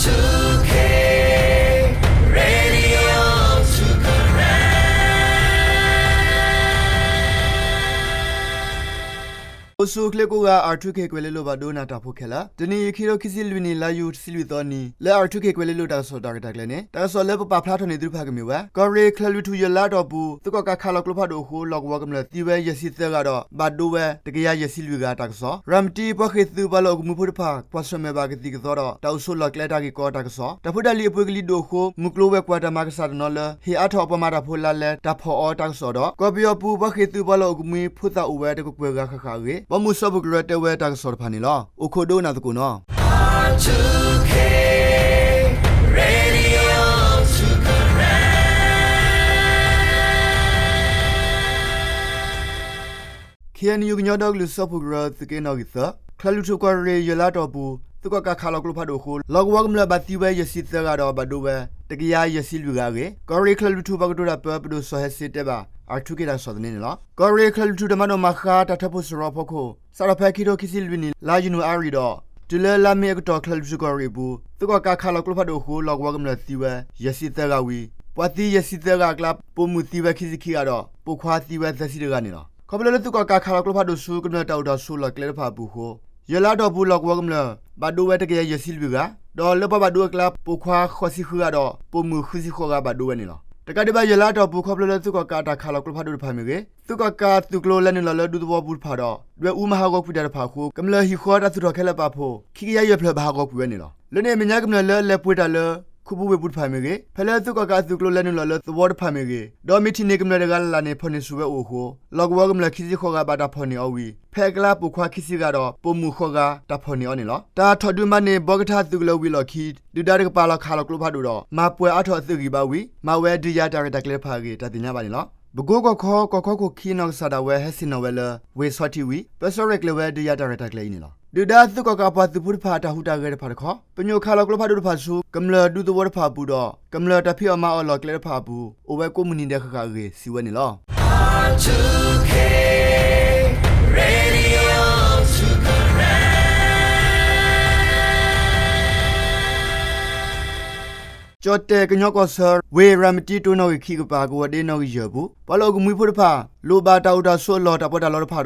အိၣ်ဆူၣ်အိၣ်ချ့ကိးဂၤ R two K ကွဲၤလ့လိၤဘၣ်ဒိနၤတၢ်ဖိခဲလၢာ်, တနံၤအံၤ ခံထိခံဆံလွံၢ်နံၣ် လါယူၤတဆံလွံၢ်သီနံၤ လၢ R two K ကွဲၤလ့လိၤတၢ်ကစီၣ်တၢ်ရဲၣ်တၢ်ကျဲၤန့ၣ် တၢ်ကစီၣ်လၢပပာ်ဖျါထီၣ်န့ၢ်သုတဖၣ်ကမ့ၢ်ဝဲ ကီၢ်ရ့ၣ်ချၢၣ်လွံၢ်ထူၣ်ယၢ်လါအတီၢ်ပူၤ သုးကီၣ်ကးခးလီၤကျိဖးဒိၣ်အဃိ လီၢ်ကဝီၤကမျၢၢ်သံဝဲယဲၢ်ဆံသၢဂၤဒီး ဘၣ်ဒိဝဲ တကယၤယဲၢ်ဆံလွံၢ်ဂၤတၢ်ကစီၣ်, ရၤမတံပှၤဃ့ၢ်သုးပှၤလီၢ်အိၣ်ကမှံဖိတဖၣ် ကွၢ်ဆၢၣ်မဲာ်ဘၣ်ကသံၣ်ကသီဒီး တၢ်အိၣ်ဆိးလီၢ်ကျဲတၢ်ဂ့ၢ်ကီတၢ်ကစီၣ်, တၢ်ဖိတၢ်လံၤအပှ့ၤကလံၤဒိၣ်အဃိ မုၢ်ကျိၤဝဲၤကွာ်တၢ်မၤကစၢ်တနီၤလၢ ဟ့ၣ်အါထီၣ်အပှၤမၤတၢ်ဖိလါလဲတၢ်ဖီၣ်အီၤတၢ်ကစီၣ်ဒီး ကီၢ်ပယီၤပူၤ ပှၤဃ့ၢ်သုးပှၤလီၢ်အိၣ်ကမှံဖိသၣ်အိၣ်ဝဲတကကွဲၢ်ဂၤဃၣ်ဃၣ်အဂ့ၢ် ဘီမုၢ်စီၤပူၤကရၢတဲဝဲတၢ်ကစီၣ်တဖၣ်န့ၣ်လီၤ. အိၣ်ခိးဒိကနၣ်သကိးနီၤ. KNU ကညီဒီကလုာ်စၢဖှိၣ်ကရၢ သုးက့နီၣ်ဂံၢ်သၢ, ချၢၣ်လွံၢ်ထူၣ်ကီၢ်ရ့ၣ်ယၢ်လါအတီၢ်ပူၤ သုးကီၣ်ကးခးလီၤကျိဖးဒိၣ်အဃိ လီၢ်ကဝီၤကမျၢၢ်ဘၣ်သံဝဲယဲၢ်ဆံသၢဂၤဒီး ဘၣ်ဒိဝဲ တကယၤယဲၢ်ဆံလွံၢ်ဂၤအဂ့ၢ် ကီၢ်ရ့ၣ်ချၢၣ်လွံၢ်ထူၣ်ပှၤကတိၤတၢ်ပၢ ပဒိၣ်စီၤဟဲစ့တဲဘၣ် R two K တၢ်ကစီၣ်သန့န့ၣ်လီၤ. ကီၢ်ရ့ၣ်ချၢၣ်လွံၢ်ထူၣ်တၢ်မၤနီၣ်မၤဃါတၢ်ထၢဖှိၣ်စရီအဖီခိၣ် စးထီၣ်ဖဲခံထိခံဆံလွံၢ်နံၣ် လါယနူၤအါရံၤဒီး တုၤလၢလါမ့ၤအကတီၢ် ချၢၣ်လွံၢ်ထူၣ်ကီၢ်ရ့ၣ်အပူၤ သုးကီၣ်ကးခးလီၤကျိဖးဒိၣ်အဃိ လီၢ်ကဝီၤကမျၢၢ်သံဝဲ ယဲၢ်ဆံသၢဂၤဝံၤ ပှၤသံယဲၢ်ဆံသၢဂၤအကျါ ပိာ်မုၣ်သံဝဲခံဆံခံဂၤဒီး ပိာ်ခွါသံဝဲသၢဆံတဂၤန့ၣ်လီၤ. ခီဖျိလၢသုးကီၣ်ကးခးလီၤကျိဖးဒိၣ်ဆူ ကမျၢၢ်တၢ်အိၣ်တၢ်ဆိးလီၢ်ကျဲတဖၣ်အပူၤအဃိ ယၢ်လါအတီၢ်ပူၤ လီၢ်ကဝီၤကမျၢၢ် ဘၣ်ဒိဝဲတကယၤယဲၢ်ဆံလွံၢ်ဂၤ, ဒီးလၢပှၤဘၣ်ဒိအကျါ ပိာ်ခွါဃိးဆံဃုဂၤဒီး ပိာ်မုၣ်ဃုဆံဃိးဂၤဘၣ်ဒိဝဲန့ၣ်လီၤ. တကးဒံးဘၣ် ယၢ်လါအတီၢ်ပူၤ ခီဖျိလၢသုးကီၣ်ကးတၢ်ခးလီၤကျိဖးဒိၣ်တဖၣ်မ့ၢ်ဂ့ၤ, သုးကီၣ်ကးသုးကျိၤလဲၤနုာ်လီၤလၢဒူသဝီပူၤတဖၣ်ဒီး ဒွဲၣ်အူမၤဟးဂီၤကွံာ်တၢ်တဖၣ်အဃိ ကမျၢၢ်ဟံၣ်ဃီတၢ်သူၣ်ထီၣ်ခဲလၢာ်ပာ်ဖှိၣ် ခံကယၤယဲၢ်ဖျၢၣ်ဘၣ်ဟးဂီၤကွံာ်ဝဲန့ၣ်လီၤ. လၢန့ၣ်အမဲာ်ညါ ကမျၢၢ်လၢအလဲၤပှ့ၤတၢ်လၢ ခူပူၤဝ့ၢ်ပူၤတဖၣ်မ့ၢ်ဂ့ၤ, ဖဲလၢသုးကီၣ်ကးအသုးကျိၤလဲၤနုာ်လီၤလၢသဝီတဖၣ်မ့ၢ်ဂ့ၤ, ဒီးမ့ၢ်ထံၣ်န့ၢ်ကမျၢၢ်တဂၤလၢ်လၢ်န့ၣ် ဖီၣ်န့ၢ်ဆူၣ်ဝဲအိၣ်အဃိ လီၢ်ကဝီၤကမျၢၢ်ခံဆံဃိးဂၤဘၣ်တၢ်ဖီၣ်န့ၢ်အီၤဝံၤ ဖဲအကျါပိာ်ခွါခံဆံဂၤဒီး ပိာ်မုၣ်ဃိးဂၤ တၢ်ဖီၣ်န့ၢ်အီၤန့ၣ်လီၤ. တၢ်ထီၣ်ဒုးမၤန့ၢ်ဘီကထါသုးကလၢၤဝံၤအလီၢ်ခံ ဒုၣ်ဒါတကပၤလီၤခးလီၤကျိဖးဒိၣ်ဒီး မၤပှဲၤအါထီၣ်အသုးဂံၢ်ဘါဝံၤ မၤဝဲဒုးယၤတၢ်ရဲၣ်တၢ်ကျဲၤတဖၣ်အဂ့ၢ် တၢ်သ့ၣ်ညါဘၣ်န့ၣ်လီၤ. ပကိကီၢ်ခီ ကီၢ်ခီခိၣ်ခံနီၢ်ကစၢ်ဒၣ်ဝဲ ဟဲဆ့ၣ်နီၤဝဲလၢ ဝ့ၢ်ဆီထံဝံၤ ပၢဆှၢရဲၣ်ကျဲၤဝဲဒုးယၤတၢ်ရဲၣ်တၢ်ကျဲၤအံၤန့ၣ်လီၤ. ဒုၣ်ဒါသုးကီၣ်ကးပှၤသုးဖိတဖၣ် အတၢ်ဟူးတၢ်ဂဲၤတဖၣ်တခီ ပညိၣ်ခးလီၤကျိဖးဒိၣ်တဖၣ်ဆူ ကမျၢၢ်ဒူသဝီတဖၣ်အပူၤဒီး ကမျၢၢ်တၢ်ဖံးအီၣ်မၤအီၣ်လီၢ်ကျဲတဖၣ်အပူၤ အိၣ်ဝဲကိးမုၢ်နံၤဒဲးဃၣ်ဃၣ်အဂ့ၢ် စံးဝဲန့ၣ်လီၤ. ကၠီၣ်တဲၣ်ကညီကီၢ်ဆၢ ဝ့ၢ်ရၤမတံတိနီၣ်ဂံၢ်ခံကပၤ ကဝီၤဒ့နီၣ်ဂံၢ်ယဲၢ်ပူၤ ပှၤလီၢ်အိၣ်ကမှံဖိတဖၣ် လိၣ်ဘၣ်တၢ်အိၣ်တၢ်ဆိးအလီၢ်တၢ်ပီးတၢ်လီတဖၣ်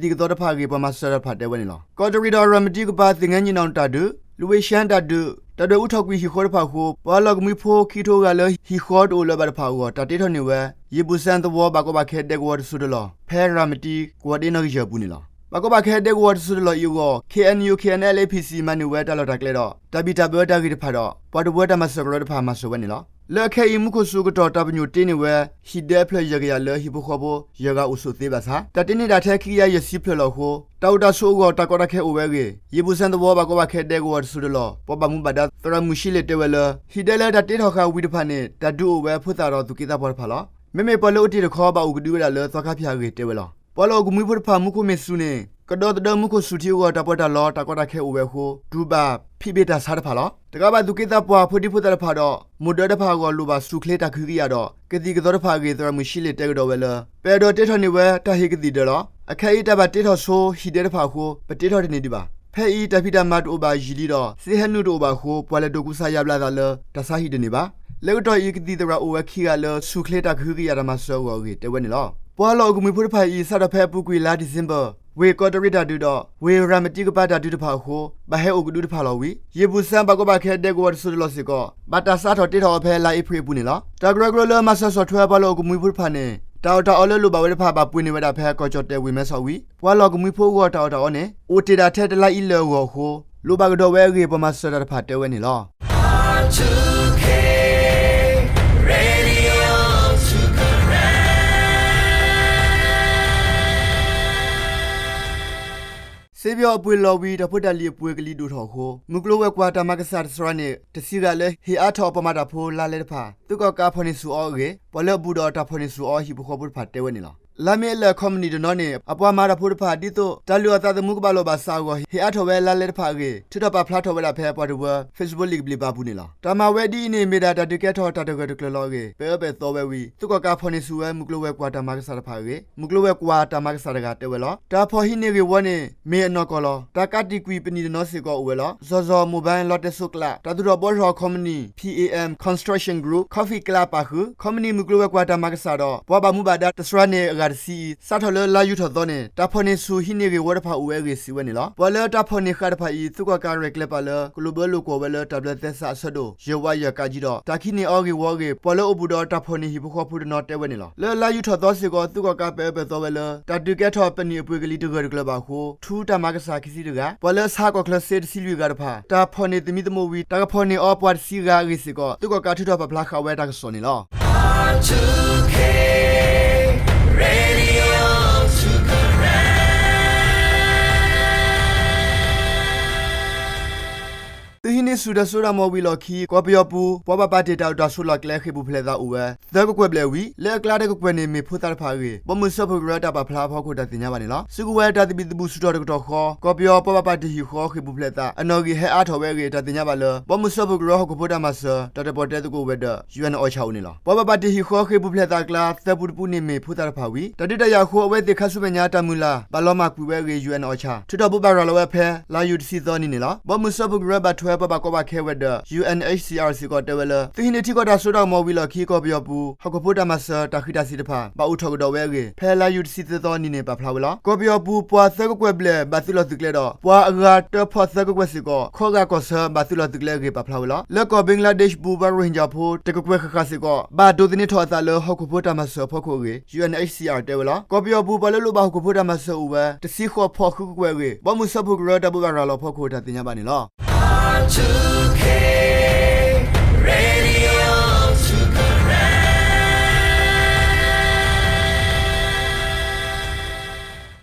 ဒီး ကသံၣ်ကသီတဖၣ်အဂ့ၢ် ပှၤမၤစၢၤတၢ်တဖၣ်တဲဝဲန့ၣ်လီၤ. ကီးတရံးဒီးရၤမတံကပၤ သ့ၣ်ငဲၢ်ညံၣ်နီၣ်တၢ်ဒုး, လူၤဝ့ၣ်ရှါတၢ်ဒုး, တၢ်ဒွဲၣ်အူထီၣ်ကွံာ်ဟံၣ်ဃီတဖၣ်အဃိ ပှၤလီၢ်အိၣ်ကမှံဖိခံကထိဂၤလၢဟံၣ်ဃီတအိၣ်လၢၤဘၣ်တဖၣ်အဂီၢ် တၢ်တ့ထီၣ်န့ၢ်ဝဲ ယံာ်ဘူၣ်စဲသဝီ ဘၣ်ကီဘၣ်ခဲဒဲကဝီၤတစိၤတလီၢ် ဖဲရၤမတံ ကဝီၤဒ့နီၣ်ဂံၢ်ယဲၢ်ပူၤန့ၣ်လီၤ. ဘၣ်ကီဘၣ်ခဲဒဲကဝီၤတစိၤတလီၢ်အံၤအဂီၢ် ခ့ၣ်အဲၣ်ယူၣ် ခ့ၣ်အဲၣ်အဲၣ် ဖံၣ်စံၣ် မၤန့ၢ်ဝဲတၢ်လီၢ်တၢ်ကျဲဒီး တၢ်ဘံၣ်တၢ်ဘၢတၢ်ဂ့ၢ်တဖၣ်ဒီး ပှၤတဝၢတၢ်မၤစၢၤကရၢတဖၣ်မၤစၢၤဝဲန့ၣ်လီၤ. လၢအခဲအံၤ မူခိၣ်စူၤကတီၢ်တၢ်ပညိၣ်တ့န့ၢ်ဝဲ ဟံၣ်ဒဲအဖျၢၣ်ယဲၢ်ကယၤလၢဟံၣ်ဖိဃီဖိ ယဲၢ်ဂၤအိၣ်ဆိးသ့ဘၣ်ဆၣ် တၢ်တ့န့ၢ်တၢ်ထဲခံကယၤယဲၢ်ဆံဖျၢၣ်လီၤအဃိ တၢ်အိၣ်တၢ်ဆိးအဂီၢ် တၢ်ကီတၢ်ခဲအိၣ်ဝဲအဂ့ၢ် ယံာ်ဘူၣ်စဲသဝီ ဘၣ်ကီဘၣ်ခဲဒဲကဝီၤတစိၤတလီၢ် ပှၤဘၣ်မူဘၣ်ဒါ သရၣ်မုၣ်ရှံလ့ၣ်တဲဝဲလၢ ဟံၣ်ဒဲလၢတၢ်တ့ထီၣ်ဃာ်ဝံၤတဖၣ်န့ၣ် တၢ်ဒုးအိၣ်ဝဲအဖိသၣ်ဒီးသူၣ်က့သးပှၢ်တဖၣ်လီၤ. မ့မ့ၢ်ပှၤလၢအိၣ်တ့ၢ်တခီ ဘၣ်အိၣ်ကဒုဝဲဒၣ်လၢသီခါဖၠၣ်အဂ့ၢ်တဲဝဲလီၤ. ပှၤလီၢ်အိၣ်ကမှံဖိတဖၣ် မူခိၣ်မ့ၢ်စူၤန့ၣ် ကဒီသဒၢမူခိၣ်စူၤထံအဂီၢ် တၢ်ပီးတၢ်လီ တၢ်ကီတၢ်ခဲအိၣ်ဝဲအဃိ တူၢ်ဘၣ်ဖံးဘ့ၣ်တၢ်ဆါတဖၣ်လီၤ. တကးဘၣ် သူၣ်က့သးပှၢ် ဖိဒံဖိသၣ်တဖၣ်ဒီး မိၢ်ဒၢတဖၣ်အဂီၢ် လိၣ်ဘၣ်ဆူၣ်ချ့တၢ်ကဟုကယာ်ဒီး ကသံၣ်ကသီတဖၣ်အဂ့ၢ် သရၣ်မုၣ်ရှံလ့ၣ်တဲကဒီးဝဲလၢ ပအဲၣ်ဒိးတ့ထီၣ်န့ၢ်ဝဲ တၢ်ဟ့ၣ်ကသံၣ်ဒၢးလီၤ. အခဲအံၤ တၢ်ဘၣ်တ့ထီၣ်ဆိ ဟံၣ်ဒဲတဖၣ်အဃိ ပတ့ထီၣ်တန့ၢ်ဒံးဘၣ်. ဖဲအံၤ တၢ်ဖံးတၢ်မၤတအိၣ်ဘၣ်ယံာ်လံဒီး စ့ဟဲနုာ်တအိၣ်ဘၣ်အဃိ ပှၤလဲၤဒိးကူစါယါဘျါသးလၢ တၢ်ဆါဟံၣ်တန့ၢ်ဘၣ်. လၢကတီၢ်အံၤ ကသံၣ်သရၣ်အိၣ်ဝဲခံဂၤလၢ ဆူၣ်ချ့တၢ်ကဟုကယာ်တၢ်မၤစၢၤအဂီၢ်အဂ့ၢ်တဲဝဲန့ၣ်လီၤ. ပှၤလီၢ်အိၣ်ကမှံဖိတဖၣ်အံၤ စးထီၣ်ဖဲအပူၤကွံာ်လါဒံၣ်စ့ဘၢၣ် ဝ့ၢ်ကီးတရံးတၢ်ဒုးဒီး ဝ့ၢ်ရၤမတံကပၤတၢ်ဒုးတဖၣ်အဃိ ဘၣ်ဟဲအိၣ်ကဒုတဖၣ်လီၤဝံၤ ယံာ်ဘူၣ်စဲ ဘၣ်ကီဘၣ်ခဲဒဲကဝီၤတစိၤတလီၢ်စ့ၢ်ကီး ဘၣ်တၢ်စးထီၣ်တ့ထီၣ်အီၤဖဲလါအ့ဖြ့ၣ်အပူၤန့ၣ်လီၤ. တၢ်ကရၢကရိလၢမၤစၢၤဆီၣ်ထွဲပှၤလီၢ်အိၣ်ကမှံဖိတဖၣ်န့ၣ် တၢ်အီၣ်တၢ်အီလၢလိၣ်ဘၣ်ဝဲတဖၣ် ဘၣ်ပှ့ၤန့ၢ်ဝဲဒၣ်ဖဲကီၢ်ကၠီၣ်တဲၣ်ဝ့ၢ်မဲဆီးဝံၤ ပှၤလီၢ်အိၣ်ကမှံဖိအဂီၢ်တၢ်အီၣ်တၢ်အီန့ၣ် အိၣ်တ့ၢ်ဒၣ်ထဲတလါအံၤလၢာ်အဂီၢ်အဃိ လိၣ်ဘၣ်ကဒီးဝဲအဂ့ၢ် ပှၤမၤစၢၤတၢ်တဖၣ်တဲဝဲန့ၣ်လီၤ. စ့ပယီၤအပှ့ၤလီၤဝံၤ တၢ်ဖိတၢ်လံၤအပှ့ၤကလံၤဒိၣ်ထီၣ်အဃိ မုၢ်ကျိၤဝဲၤကွာ်တၢ်မၤကစၢ် တစှၤန့ၣ် တဆံဂၤလၢဟ့ၣ်အါထီၣ်အပှၤမၤတၢ်ဖိလါလဲတဖၣ် သုးကီၣ်ကးဖီၣ်န့ၢ်ဆူၣ်အီၤအဂ့ၢ် ပှၤလၢအဘူးဒီးတၢ်ဖီၣ်န့ၢ်ဆူၣ်အီၤဟံၣ်ဖိဃီဖိတဖၣ်တဲဝဲန့ၣ်လီၤ. လါမ့ၤအလၢာ် ခီပနံၣ်တနီၤန့ၣ် အပှၤမၤတၢ်ဖိတဖၣ် ဒ်သိးတၢ်လုၢ်အီၣ်သးသမူကဘၣ်လိာ်ဘၣ်စးအဂီၢ် ဟ့ၣ်အါထီၣ်ဝဲလါလဲတဖၣ်အဂ့ၢ် ထုးထီၣ်ပာ်ဖျါထီၣ်ဝဲဒၣ်ဖဲပှၤတဝၢ Facebook လံာ်ကဘျံးပာ်အပူၤန့ၣ်လီၤ. တၢ်မၤဝဲဒ်အံၤန့ၣ် မ့ၢ်ဒၣ်တၢ်ဒုးကဲထီၣ်တၢ်တဂၢၢ်တကျၢၤလီၤအဂ့ၢ် ပာ်အၢပာ်သီဝဲဝံၤ သုးကီၣ်ကးဖီၣ်န့ၢ်ဆူၣ်ဝဲ မုၢ်ကျိၤဝဲၤကွာ်တၢ်မၤကစၢ်တဖၣ်အဂ့ၢ် မုၢ်ကျိၤဝဲၤကွာ်တၢ်မၤကစၢ်တဂၤတဲဝဲလီၤ. တၢ်ဖီၣ်ဟံးန့ၢ်ဂ့ၢ်ဝီန့ၣ် မ့ၢ်အနီၢ်ကီၢ်လီၤ. တၢ်ကးတံာ်ကွံာ်ပနံာ်တနီၤစ့ၢ်ကီးအိၣ်ဝဲလီၤ. စီၤစီၤ Mobile လီတဲစိကျး, တၢ်သူၣ်ထီၣ်ဘှီထီၣ်ခီပနံၣ် P A M Construction Group, Coffee ကျးပာ်ဃုာ်, ခီပနံၣ်မုၢ်ကျိၤဝဲၤကွာ်တၢ်မၤကစၢ်ဒီး ပှၤဘၣ်မူဘၣ်ဒါတစှၤန့ၢ်အဂၤတဆံအံၤ စးထီၣ်လၢလါယူၤထီၣ်သီန့ၣ် တၢ်ဖီၣ်န့ၢ်ဆူၣ်ဟံးန့ၢ်ဂ့ၢ်ဝီတဖၣ်အိၣ်ဝဲအဂ့ၢ် စံးဝဲန့ၣ်လီၤ. ပှၤလၢတၢ်ဖီၣ်န့ၢ်ဃာ်တဖၣ်အံၤ သုးကီၣ်ကးရဲၣ်ကျဲၤပာ်လၢ ကလိာ်ဘၢလိာ်ကွီၢ်ဝဲလၢ တၢ်ဘျၢသဲစးအဆၢဒိၣ် ယဲၢ်ဝးယဲၢ်ကးကၠံဒီး တၢ်ကဟံးန့ၢ်အီၤဂ့ၢ်ဝီအဂ့ၢ် ပှၤလၢအိၣ်ဘူးဒီးတၢ်ဖီၣ်န့ၢ်ဟံၣ်ဖိဃီဖိတနီၤတဲဝဲန့ၣ်လီၤ. လၢလါယူၤထီၣ်သီစ့ၢ်ကီး သုးကီၣ်ကးပာ်အၢပာ်သီဝဲလၢ တၢ်ဒုးကဲထီၣ်ပနံာ်အပှ့ၤကလံၤတဂၢၢ်တကျၢၤဘၣ်အဃိ ထူတၢ်မၤကစၢ်ခံဆံတဂၤ, ပှၤလၢအဆါကီၢ်ချၢစ့တဆံလွံၢ်ဂၤတဖၣ် တၢ်ဖီၣ်န့ၢ်သမံသမိးဝံၤ တၢ်ကဖီၣ်န့ၢ်အီၤပှၤတဆံဂၤအဂ့ၢ်စ့ၢ်ကီး သုးကီၣ်ကးထုးထီၣ်ပာ်ဖျါဃာ်ဝဲတၢ်ကစီၣ်န့ၣ်လီၤ. သုးဟံးန့ၢ်ဆူၣ်တၢ်စိတၢ်ကမီၤဝံၤလီၢ်ခံ ကီၢ်ပယီၤပူၤ ပှၤဘၣ်ပာ်တ့ၢ်တၢ်အိၣ်တၢ်ဆိးလီၢ်ကျဲ ဃ့ၢ်ပူၤဖျဲးသးအိၣ်ဝဲ သၢကကွဲၢ်ဘျဲၣ်ဝံၤ လၢအကျါတကကွဲၢ်န့ၣ် မ့ၢ်ဖိသၣ်တဖၣ်အဂ့ၢ် ဘီမုၢ်စၢဖှိၣ်ကရၢတၢ်ပာ်ဖျါအဖီခိၣ် တၢ်သ့ၣ်ညါဘၣ်န့ၣ်လီၤ. စုကဝဲၤတၢ်သဘံၣ်သဘုၣ်ဆူၣ်ထီၣ်တကတီၢ်ဃီ ကီၢ်ပယီၤ ပှၤဘၣ်ပာ်တ့ၢ်ဟံၣ်ဃီ ဃ့ၢ်ပူၤဖျဲးသး အနီၣ်ဂံၢ်ဟဲအါထီၣ်ဝဲအဂ့ၢ် တၢ်သ့ၣ်ညါဘၣ်လၢ ဘီမုၢ်စၢဖှိၣ်ကရၢဟီၣ်ခိၣ်ဖိတၢ်မၤစၢၤ တၢ်တၢၣ်ပီၣ်တဲသကိးဝဲၤဒၢး ယူၣ်အဲၣ် အီၣ်ဆၣ် အအိၣ်န့ၣ်လီၤ. ပှၤဘၣ်ပာ်တ့ၢ်ဟံၣ်ဃီ ဃ့ၢ်ပူၤဖျဲးသးအကျါ သၢပူတပူန့ၣ် မ့ၢ်ဖိသၣ်တဖၣ်ဝံၤ တၢ်ဒုးတၢ်ယၤအဃိ အဝဲသ့ၣ်ခါဆူမဲာ်ညါ တၢ်မုၢ်လၢ် ဘၣ်လီၤမၢ်ကွံာ်ဝဲအဂ့ၢ် ယူၣ်အဲၣ် အီၣ်ဆၣ် ထုးထီၣ်ဘိးဘၣ်ရၤလီၤဝဲဖဲ လါယူၤတဆံသီနံၤန့ၣ်လီၤ. ဘီမုၢ်စၢဖှိၣ်ကရၢဘၣ်ထွဲ ပှၤဘၣ်ကီဘၣ်ခဲဝဲၤဒၢး ယူၣ်အဲၣ် အ့ၣ်ချ် စံၣ်အၣ် စ့ၢ်ကီးတဲဝဲလၢ သုးဟံးန့ၢ်ထံကီၢ်တၢ်စိတၢ်ကမီၤဝံၤလီၢ်ခံ ကီၢ်ပယီၤပူၤ ဟီၣ်ခိၣ်ဖိတၢ်မၤစၢၤ တၢ်ဃံးတၢ်စ့ၤတဖၣ် ဘၣ်အိၣ်ထီၣ်ကဒီးဝဲအဂ့ၢ် ဖဲလါယူၤတဆံသၢသီနံၤန့ၣ် ပာ်ဖျါဝဲလီၤ. ကီၢ်ပယီၤပူၤ ပှၤသၢကကွဲၢ်ဘျဲၣ် ဘၣ်သုးလီၢ်သုးကျဲဒီး ပှၤအဂၤတၢဖီၣ်သၢကကွဲၢ်စ့ၢ်ကီး ခီဂာ်ကီၢ်ဆၢ ဘၣ်သုးလီၢ်သုးကျဲအဂ့ၢ် ပာ်ဖျါဝဲလီၤ. လၢကီၢ်ဘ့ကလါဒ့းပူၤ ပှၤရိၣ်ဟ့ၣ်ကၠၣ်ဖိ တကကွဲၢ်ဃၣ်ဃၣ်စ့ၢ်ကီး ဘၣ်ဒိးသန့ၤထီၣ်အသးလၢ ဟီၣ်ခိၣ်ဖိတၢ်မၤစၢၤအဖီခိၣ်အဂ့ၢ် ယူၣ်အဲၣ် အ့ၣ်ချ် စံၣ်အၣ် တဲဝဲလီၤ. ကီၢ်ပယီၤပူၤ ပှၤလၢလိၣ်ဘၣ်ဟီၣ်ခိၣ်ဖိတၢ်မၤစၢၤအိၣ်ဝဲ တဆံဃိးဖီၣ်ဃုကကွဲၢ်အဂ့ၢ် ဘီမုၢ်စၢဖှိၣ်ကရၢ တၢ်ဘိးဘၣ်ရၤလီၤအဖီခိၣ် တၢ်သ့ၣ်ညါဘၣ်န့ၣ်လီၤ.